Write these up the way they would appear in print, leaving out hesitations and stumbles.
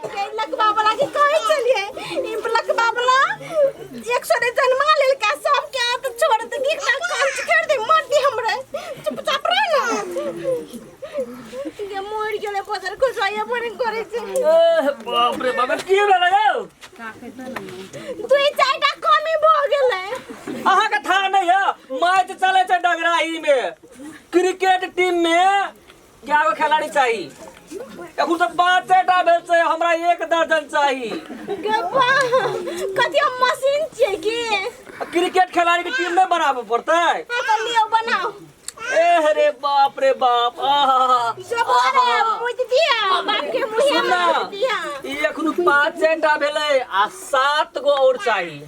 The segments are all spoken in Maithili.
के लकबा वाला के कहै छलियै ई लकबा वाला 100 रे जन्मा लेलका सबके हाथ छोड़ दे एकटा कंच कर दे मर दे हमरे चुपचाप रह ना गे मर गेलै बजर खुशाइया बने करै छै। ए, बाप रे बाप, की भेलै यौ? दुई चारिटा कमी भऽ गेलै। अहाँके था नहीं है, मैच चले छै डगराही में, क्रिकेट टीम में क्या गो खिलाड़ी चाही? एखन तऽ पाँचे टा भेल छै, हमरा एक दर्जन चाही। गप्पा कथी हम मशीन छियै की? क्रिकेट खिलाड़ी के टीम नहीं बनाबे पड़तै? हाँ तऽ लियौ बनाउ। ए रे बाप रे बाप, आहा। सब अरे मुझ दिया बाप के मुँहे सुन ना। मुझ दिया। ई एखन पाँचे टा भेलै आ सात गो और चाही।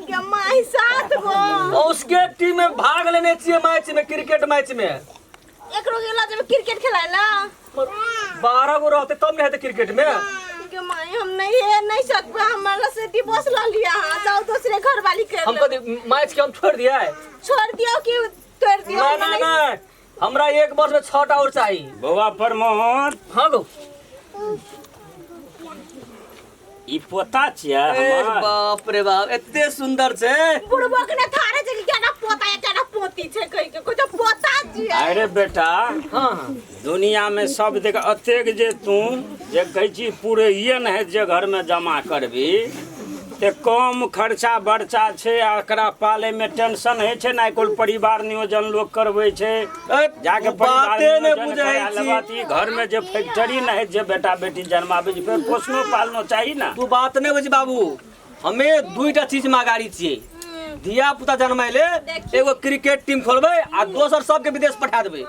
गे माय, सात गो? उसके टीम में भाग लेने छियै मैच में, क्रिकेट मैच में। एकरो गेला जब क्रिकेट खेलाय ला? 12 गो रहते तब ने हेतै क्रिकेट में। गे माय, हम नहीं है नहीं सकबे, हमरा से डिवोर्स ल लिया। हाँ जाओ दूसरे घर वाली कर हम लो। कथी मैच के हम छोड़ दिया? छोड़ दियो कि तोड़ दियो? ना ना ना, हमरा एक वर्ष में 6 टा और चाही। बौआ प्रमोद। हाँ गो। ई पोता छियै ए हमर? बाप रे बाप, एते सुंदर छै। बुढ़बो के ने थारे छै कि केना पोता या केना पोती छै कहि के कोइ पोता छियै। अरे बेटा। हाँ। दुनिया में सब देख अतेक जे तू जे कहै छी पूरे नहि जे घरमे जमा करबी ते कम खर्चा बर्चा छै आ एकरा पालै में टेंशन होइ छै ने। आइ परिवार नियोजन लोक करबै छै। ए, जाके परिवार बाते नहि नियोजन बुझै करा छी। लेबा तऽ ई घरमे जे फैक्ट्री नहि होइ जे बेटा बेटी जन्माबै छै, फेर पोसनो पालनो चाही ने। तू बात नहि बुझ बाबू, हमे दुईटा चीज में अगाड़ी छियै, धिया पुता जन्मैले एगो क्रिकेट टीम खोलबै आ दोसर सबके विदेश पठा देबै।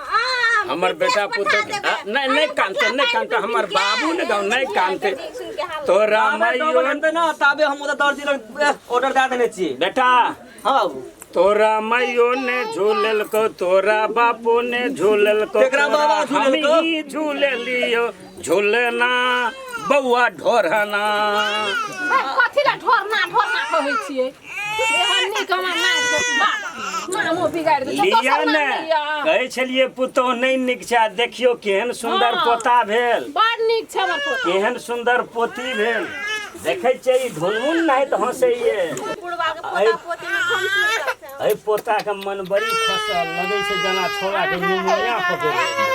हमर बेटा पुतोह नहि नहि कानते, नहि कानते हमर बाबू ने गाँव नहि कानते तोरा ताबे माइयो डबल हेतै ना ताबे हम ओतऽ दर्जी लग ऑर्डर दए देने छियै। बेटा। हाँ बाबू। तोरा माइयो ने झूलेलको, तोरा बापो ने झूलेलको, केकरा बाबा झूलेलको? हमही झूलेलियो झूलना बौआ ढोरना। कथी ला ढोरना ढोरना कहै छियै? एहन नीक हमर नाति के बाप नामो बिगाड़ि दै छै। लिया दोसर नाम ने लिअ। कहै छलियै पुतोह नहि नीक छै आ देखियौ केहन सुन्दर पोता भेल। बड़ नीक छै हमर पोता। केहन सुन्दर पोती भेल, देखै छियै ई ढुनमुन नहि तऽ हँसैये। बुढ़वा के पोता पोती में कम सुन्दर छै। एहि पोता के मन बड़ी खसल लगै छै जेना छोड़ा के निमोनिया पकड़ि लेलकै।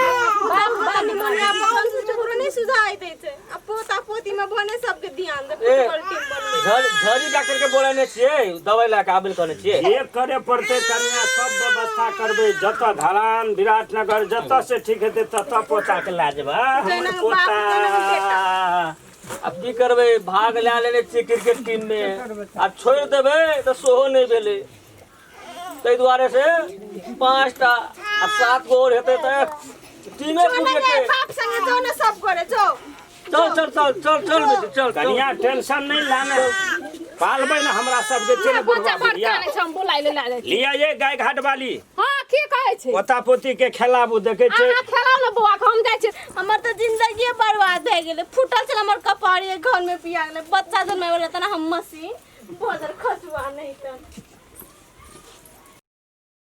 बाप बाप निमोनिया पकड़ से ककरो नहि सुझाई दै छै आ पोता पोती में भने सबके ध्यान दे। ए, फुटबॉल टीम बनबै। झरी डॉक्टर के बोलेने छियै, दवाई लए के आबै लए कहने छियै। जे करे पड़तै कन्या सब व्यवस्था करबै, जतऽ धरान विराटनगर जतऽ से ठीक हेतै ततऽ पोता के लए जेबै हमर जेना बाप, पोता। तेना बेटा। आब की करबै, भाग लए लेने छियै क्रिकेट टीम में आ छोड़ि देबै तऽ सेहो नहि भेलै, ताहि दुआरे से 5टा आ 7 गो और हेतै तऽ टीमे जो पूरि ने जेतै। बाप संगे जो ने सब करे जो। चल चल चल चल चल बेटी चल चल। कनिया टेंशन नहि लाने, पालबै ने हमरा सबके छै ने बुढ़वा बच्चा बड़ बुढ़िया। कानै छै, हम बोलाय ले लए जाइ छी। लिया ये गाय घाट वाली। हाँ, की कहै छै? पोता पोती के खेलाबू, देखै छै। अहाँ खेलाउ ने बौआ के, हम जाइ छी। हमर तऽ जिंदगी बर्बाद भए गेलै, फूटल छल हमर कपार, ये घर में पिया गेलै बच्चा जन्माय वाला तना हम मशीन बदर खसुआ नहीं तऽ।